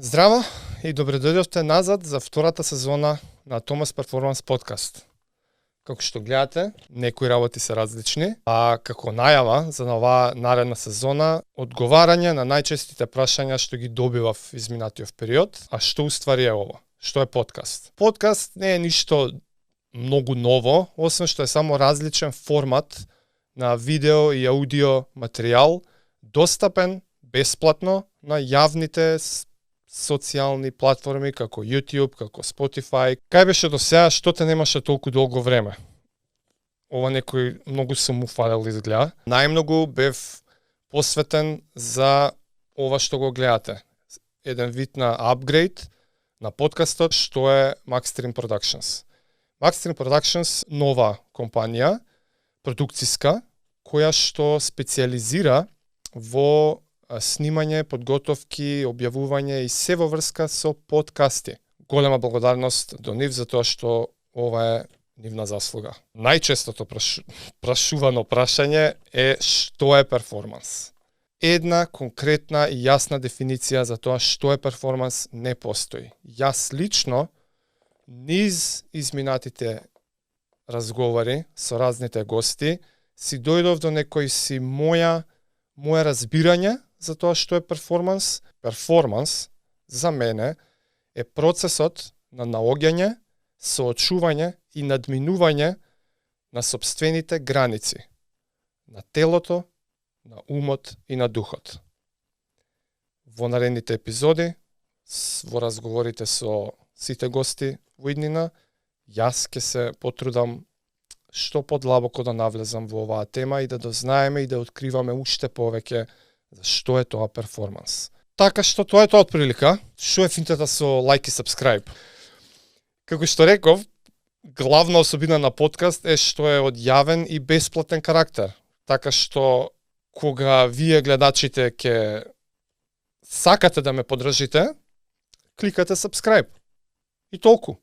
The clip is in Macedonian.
Здраво и добре дојдовте назад за втората сезона на Томас Перформанс подкаст. Како што гледате, некои работи се различни, а како најава за оваа наредна сезона, одговарање на најчестите прашања што ги добивав изминатиот период, а што уствари е ова? Што е подкаст? Подкаст не е ништо многу ново, освен што е само различен формат на видео и аудио материјал, достапен бесплатно на јавните социјални платформи како YouTube, како Spotify. Кај беше до сега што те немаше толку долго време? Ова некој многу сум уфалел изгледа. Најмногу бев посветен за ова што го гледате. Еден вид на апгрейд на подкастот што е Maxstream Productions. Maxstream Productions нова компанија, продукциска, која што специјализира во снимање, подготовки, објавување и се во врска со подкасти. Голема благодарност до нив за тоа што ова е нивна заслуга. Најчестото прашувано прашање е што е перформанс. Една конкретна и јасна дефиниција за тоа што е перформанс не постои. Јас лично низ изминатите разговори со разните гости си дојдов до некој си моја разбирање за тоа што е перформанс. Перформанс за мене е процесот на наоѓање, соочување и надминување на сопствените граници на телото, на умот и на духот. Во наредните епизоди, во разговорите со сите гости во иднина, јас ќе се потрудам што подлабоко да навлезам во оваа тема и да дознаеме и да откриваме уште повеќе за што е тоа перформанс. Така што тоа е тоа од прилика. Што е финтата со лайк и subscribe? Како што реков, главна особина на подкаст е што е од јавен и бесплатен карактер. Така што кога вие гледачите ќе сакате да ме поддржите, кликате subscribe. И толку.